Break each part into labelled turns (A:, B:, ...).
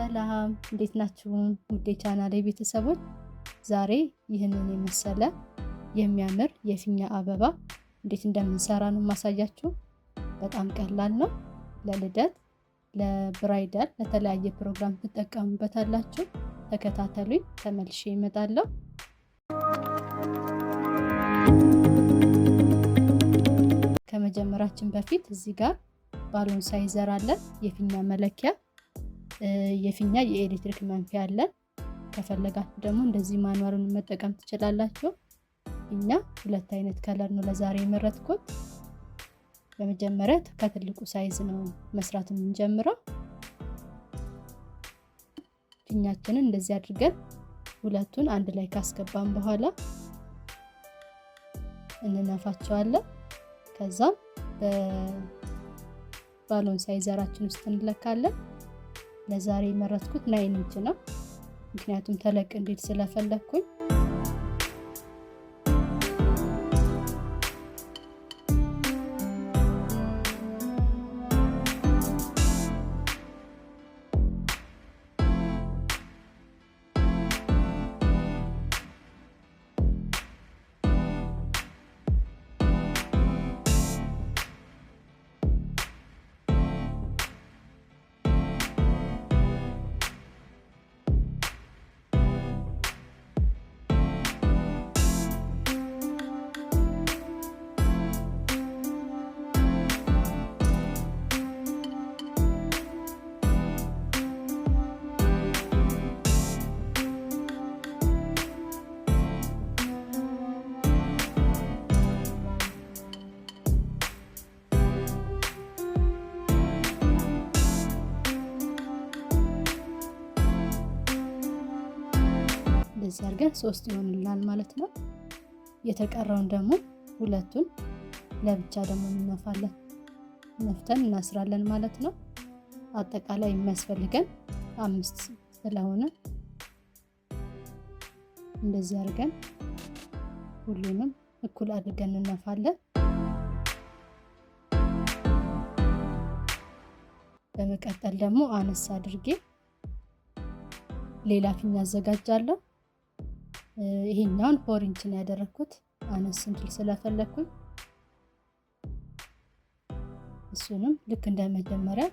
A: ሰላም እንዴት ናችሁ? ውዴ ቻናሌ ቤተሰቦች፣ ዛሬ ይህንን የመሰለ የሚያምር የፊኛ አበባ እንዴት እንደምንሰራ ነው ማሳያችሁ። በጣም ቀላል ነው። ለልደት፣ ለብራይዳል፣ ለተለያየ ፕሮግራም ትጠቀሙበታላችሁ። ተከታተሉኝ፣ ተመልሼ እመጣለሁ። ከመጀመራችን በፊት እዚህ ጋር balloon sizer አለን፣ የፊኛ መለኪያ፣ የፊኛ የኤሌክትሪክ መንፊያ አለን። ከፈለጋችሁ ደግሞ እንደዚህ manual ኡን መጠቀም ትችላላችሁ። ፊኛ ሁለት አይነት color ነው ለዛሬ የመረጥኩት። በመጀመሪያ ከትልቁ size ነው መስራት የምንጀምረው። ፊኛችንን እንደዚህ አድርገን ሁለቱን አንድ ላይ ካስገባን በኋላ እንነፋቸዋለን። ከዛም በ balloon sizer ኣችን ውስጥ እንለካለን። ለዛሬ የመረጥኩት 9 ኢንች ነው፣ ምክንያቱም ተለቅ እንዲል ስለፈለግኩኝ። እንደዚህ አድርገን 3 ይሆንልናል ማለት ነው። የተቀረውን ደግሞ ሁለቱን ለብቻ ደግሞ እንነፋለን፣ ነፍተን እናስራለን ማለት ነው። አጠቃላይ የሚያስፈልገን 5 ስለሆነ እንደዚህ አድርገን ሁሉንም እኩል አድርገን እንነፋለን። በመቀጠል ደግሞ አነስ አድርጌ ሌላ ፊኛ አዘጋጃለሁ። ይሄኛውን 4 ኢንች ነው ያደረኩት አነስ እንዲል ስለፈለኩኝ። እሱንም ልክ እንደ መጀመሪያ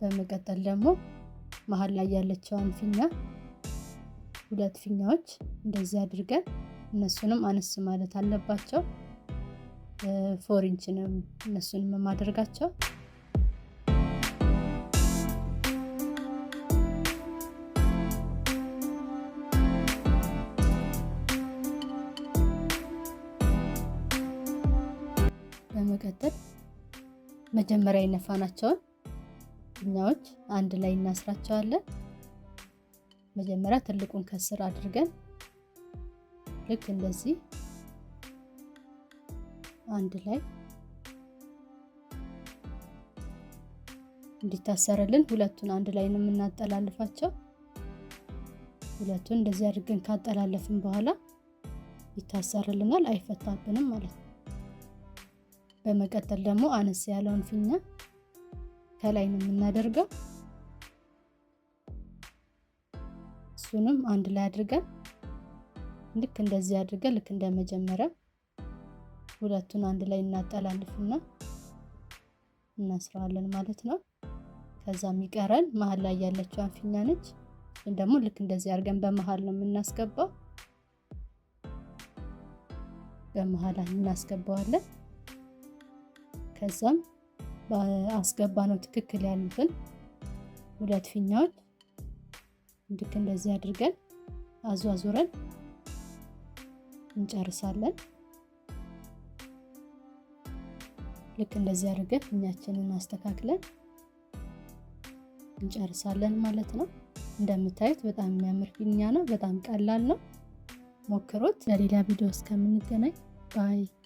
A: በመቀጠል ደግሞ መሃል ላይ ያለችውን ፊኛ ሁለት ፊኛዎች እንደዚህ አድርገን እነሱንም አነስ ማለት አለባቸው። 4 ኢንች ነው እነሱንም የማደርጋቸው። በመቀጠል መጀመሪያ የነፋናቸውን ፊኛዎች አንድ ላይ እናስራቸዋለን። መጀመሪያ ትልቁን ከስር አድርገን ልክ እንደዚህ አንድ ላይ እንዲታሰርልን ሁለቱን አንድ ላይ ነው የምናጠላልፋቸው። ሁለቱን እንደዚህ አድርገን ካጠላለፍን በኋላ ይታሰርልናል፣ አይፈታብንም ማለት ነው። በመቀጠል ደግሞ አነስ ያለውን ፊኛ ከላይ ነው የምናደርገው። እሱንም አንድ ላይ አድርገን ልክ እንደዚህ አድርገን ልክ እንደመጀመሪያ ሁለቱን አንድ ላይ እናጠላልፍና እናስረዋለን ማለት ነው። ከዛ የሚቀረን መሃል ላይ ያለችዋን ፊኛ ነች። እሱን ደግሞ ልክ እንደዚህ አድርገን በመሃል ነው የምናስገባው። በመሀል እናስገባዋለን። ከዛም አስገባ ነው ትክክል ያሉትን ሁለት ፊኛዎች ልክ እንደዚህ አድርገን አዟዙረን እንጨርሳለን። ልክ እንደዚህ አድርገን ፊኛችንን አስተካክለን እንጨርሳለን ማለት ነው። እንደምታዩት በጣም የሚያምር ፊኛ ነው። በጣም ቀላል ነው። ሞክሩት። ለሌላ ቪዲዮ እስከምንገናኝ bye።